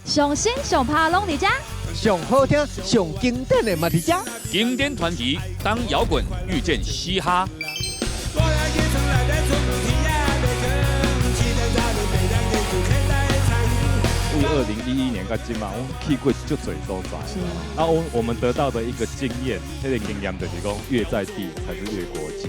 上新上拍攏佇遮，上好聽、上經典的嘛佇遮。經典傳奇，當搖滾遇見嘻哈。為2011年到這馬，阮去過足濟所在。啊，我們得到的一個經驗，那個經驗就是講，越在地才是越國際。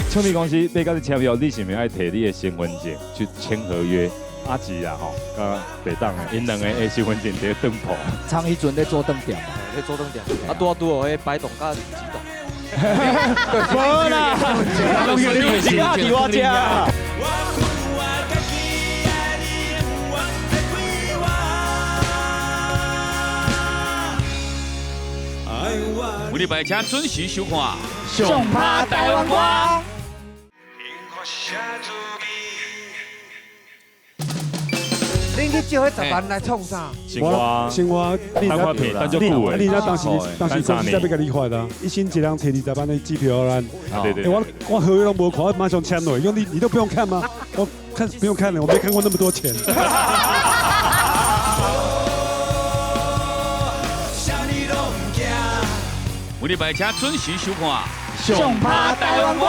唱片公司欲佮你簽約，你是毋是愛提你的身份證去簽合約？阿吉啊吼，佮白當的，𪜶兩个的身份證佇當鋪。唱彼陣咧做頓店，咧做頓店，啊拄啊拄好彼擺動佮激動。無啦，你是佇我遮。每禮拜請準時收看《上拍台灣歌》。恁去借彼十萬來創啥？生活，生活，你看片，等足久的。你知當時公司才欲共你發啊，伊先一人提20萬的支票咱。對對。我合約攏無看，我馬上簽落。因為你都不用看嗎？我看不用看了，我沒看過那麼多錢。每禮拜請準時收看《上拍台灣歌》。